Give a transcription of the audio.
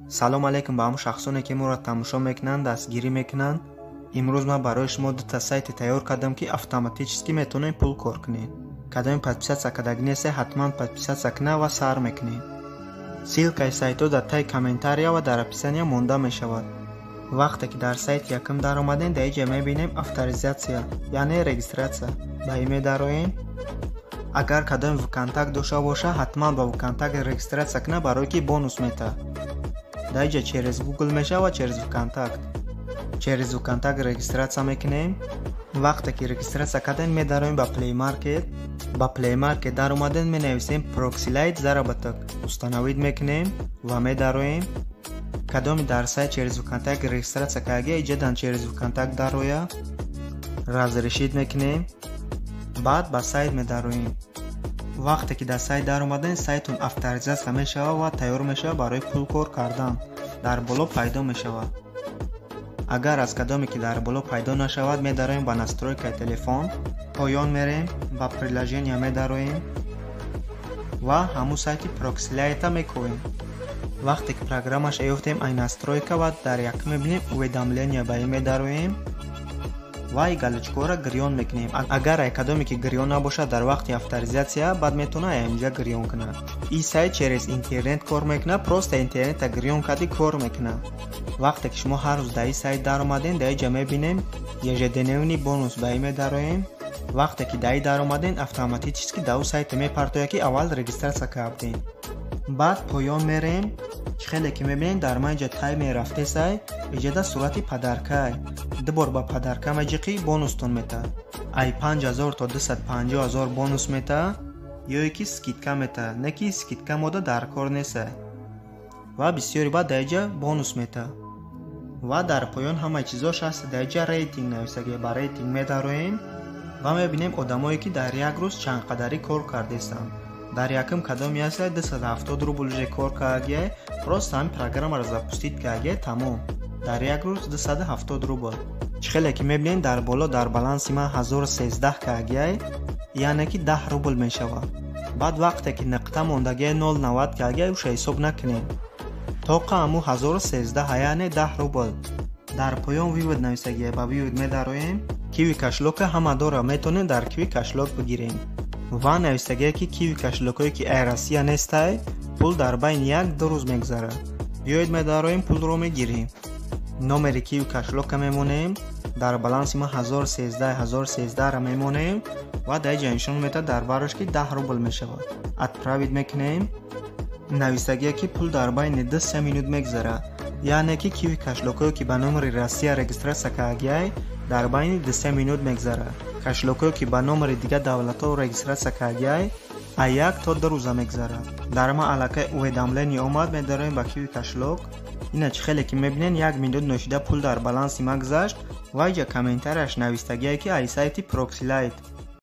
Салом алейкум ба ҳамон шахсоне, ки моро тамошо мекунанд, дастгирӣ мекунанд. Имрӯз ман барои шумо дута сайте тайёр кардам, ки автоматически метавонем пул кор кунем. Кадоми подписаться кардагӣ несте, ҳатман подписаться кунад ва сар мекунем. Ссылкаи сайтҳо дар таи комментария ва дар описания монда мешавад. Вақте ки дар сайти якум даромадем, дар инҷа мебинем авторизация, яъне регистрация. Ба ин медароем. Агар кадоми ВКонтакт дошта боша, ҳатман ба ВКонтакт регистрация кунад, барое ки бонус метаҳад. Дар инҷа через Google мешавад ва через ВКонтакт. Через ВКонтакт регистрация мекунем. Вақте ки регистрация кардем, медароем ба Play Market. Ба Play Market даромадем, менависем Proxylite заработок. Установить мекунем ва медароем. Кадоми дар сайт через ВКонтакт регистрация кардагия, иҷадан через ВКонтакт дароя. Разрешить мекунем. Баъд ба сайт медароем. Вақте ки дар сайт даромадем, сайтон авторизация мешавад ва тайёр мешавад барои пул кор кардан. Дар боло пайдо мешавад. Агар аз кадоме ки дар боло пайдо нашавад, медароем ба настройкаи телефон, поён мерем, ба приложения медароем ва ҳамун сайти Proxylite мекобем. Вақте ки программаша ёфтем, ай настройка ва дар якум мебинем уведомления, ба ин медароем ва и галочкаҳоро гирён мекунем. Агар ай кадоме ки гирён набошад дар вақти авторизация, баъд метавонад ай инҷа гирён кунад. Ин сайт через интернет кор мекунад, просто интернета гирён кардӣ, кор мекунад. Вақте ки шумо ҳар рӯз дар ин сайт даромадем, дар инҷа мебинем ежедневный бонус, ба ин медароем. Вақте ки дар ин даромадем, автоматически дар он сайте мепартояд, ки аввал регистрация кардем. Баъд поён мерем. Чӣ хеле ки мебинем, дар ман инҷа таймер рафтесай, иҷода сурати подаркай. Ду бор ба подарка меҷиқӣ, бонустон метаҳад. Ай 5000 то 250 000 бонус метаҳад ё ки скидка метаҳад. Не ки скидка мода дар кор несай. Ва бисёри баъд дар инҷа бонус метаҳад. Ва дар поён ҳамаи чизош ҳаст. Дар инҷа рейтинг нависагия, ба рейтинг медароем ва мебинем одамое, ки дар як рӯз чанд қадарӣ кор кардестанд. Дар якум кадоми ҳастай, 270 рубл уже кор кардагиай, просто ҳамин программаро запустить кардагиай, тамом. Дар як рӯз 270 рубл. Чӣ хеле ки мебинем, дар боло дар баланси ман 1013 кардагиай, яъне ки 10 рубл мешавад. Баъд вақте ки нуқта мондагиай, 0,90 кардагиай, уша ҳисоб накунем. Тоқа ҳамун 1013, яъне 10 рубл. Дар поён вывод нависагиай, ба вывод медароем. Киви кошелёка ҳама дора, метавонем дар Киви кошелёк бигирем. Ва нависагие, ки Киви кошелёкое ки ай Россия нестай, пул дар байни 1-2 рӯз мегузарад. Биёед, медароем, пулро мегирем. Номери Киви кошелёка мемонем, дар баланси ма 1013, 1013-ра мемонем ва дар инҷа нишон метаҳад дар барош, ки 10 рубл мешавад. Отправить мекунем. Нависагие, ки пул дар байни 2-3 минут мегузарад. Яъне ки Киви кошелёкое, ки ба номери Россия регистрация кардагиай, дар байни 2-3 минут мегузарад. Кошелёкое, ки ба номери дигар давлатҳо регистрация кардагиай, аз 1 то 2 рӯза мегузарад. Дар ман аллакай уведомление омад, медароем ба Киви кошелёк. Ина, чӣ хеле ки мебинед, як минут ношида пул дар баланси ман гузашт ва инҷа комментарияш навистагие, ки ай сайти Proxylite.